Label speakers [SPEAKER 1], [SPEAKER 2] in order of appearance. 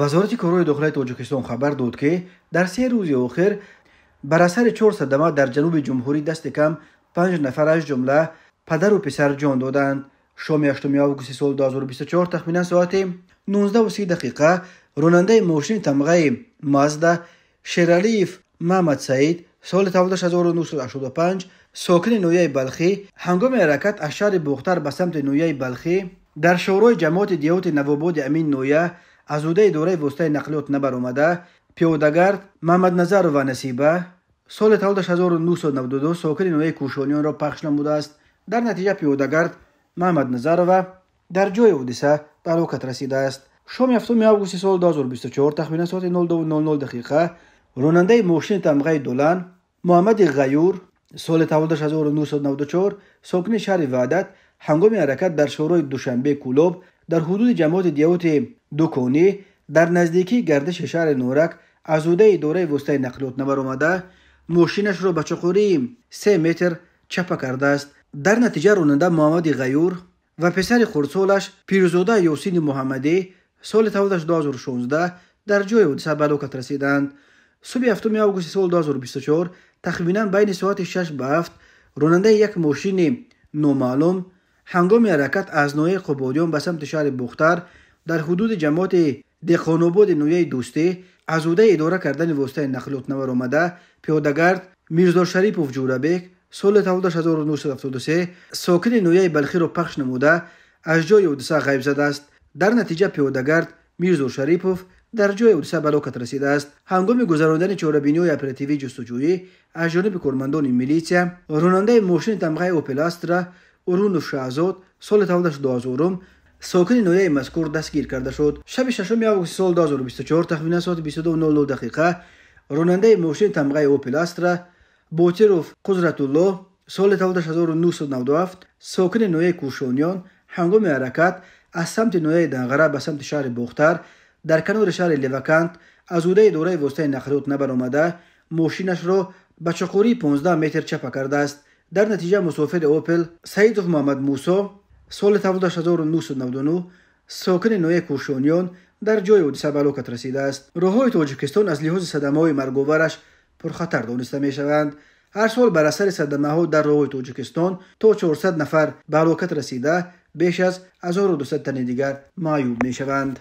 [SPEAKER 1] Вазорати корҳои дохилаи Тоҷикистон хабар дод, ки дар 3 рӯзи охир бар асари 4 садама дар ҷануби ҷумҳурӣ дасти кам 5 нафар, аз ҷумла падару писар, ҷон доданд. Шоми 8 августи соли 2024 тахминан соати 19:30 дақиқа ронандаи мошини тамғаи Мазда Шералиев Маҳмад Саид, соли таваллудаш 1985, сокини ноҳияи Балхӣ, ҳангоми ҳаракат аз шаҳри Бохтар ба самти ноҳияи Балхӣ дар шоҳроҳи ҷамоати деҳоти Навободи амин ноҳия аз ҳудаи идораи воситаи нақлиёт набаромада, пиёдагард Маҳмадназарова Насиба, соли таваллудаш 1992, сокини ноҳияи Кӯшониёнро пахш намудааст. Дар натиҷа пиёдагард Маҳмадназарова дар ҷои ҳодиса ба ҳалокат расидааст. Шоми 7 августи соли 2024 тахминан соати 02:00 дақиқа ронандаи мошини тамғаи Долан Муҳаммади Ғаюр, соли таваллудаш 1994, сокини шаҳри Ваҳдат, ҳангоми ҳаракат дар шоҳроҳи Душанбе Кӯлоб дар ҳудуди ҷамоати деҳоти Дуконӣ дар наздикии гардиши шаҳри Норак аз ҳудаи идораи воситаи нақлиёт набаромада, мошинашро ба чуқурии 3 метр чапа кардааст. Дар натиҷа ронанда Муҳаммади Ғаюр ва писари хурдсолаш Пирзода Ёсини Муҳаммадӣ, соли таваллудаш 2016, дар ҷои ҳодиса ба ҳалокат расиданд. Субҳи 7 августи соли 2024 тахминан байни соати 6 ба 7 ронандаи як мошини номаълум ҳангоми ҳаракат аз ноҳияи Қубодиён ба самти шаҳри Бохтар дар ҳудуди ҷамоати Деҳқонободи ноҳияи Дӯстӣ аз ҳудаи идора кардани воситаи нақлиёт набаромада, пиёдагард Мирзошарипов Ҷӯрабек, соли таваллудаш 1973, сокини ноҳияи Балхиро пахш намуда, аз ҷои ҳодиса ғайб задааст. Дар натиҷа пиёдагард Мирзошарипов дар ҷои ҳодиса ба ҳалокат расидааст. Ҳангоми гузарондани чорабиниҳои оперативии ҷустуҷӯӣ аз ҷониби кормандони милитсия ронандаи мошини тамғаи Опел Астра Урунов Шаҳзод, соли таваллудаш 2000, сокини ноҳияи мазкур дастгир карда шуд. Шаби 6 августи соли 2024 тахминан соати 22:00 дақиқа ронандаи мошини тамғаи Опел Астра Ботиров Қудратулло, соли таваллудаш 1997, сокини ноҳияи Кӯшониён, ҳангоми ҳаракат аз самти ноҳияи Данғара ба самти шаҳри Бохтар дар канори шаҳри Левакант аз ҳудаи идораи воситаи нақлиёт набаромада, мошинашро ба чуқурии 15 метр чапа кардааст. Дар натиҷа мусофири Опел Саидов Муҳаммад Мусо, соли таваллудаш 1999, сокини ноҳияи Кӯшониён, дар ҷои ҳодиса ба ҳалокат расидааст. Роҳҳои Тоҷикистон аз лиҳози садамаҳои марговараш пурхатар дониста мешаванд. Ҳар сол бар асари садамаҳо дар роҳҳои Тоҷикистон то 400 нафар ба ҳалокат расида, беш аз 1200 тани дигар маъюб мешаванд.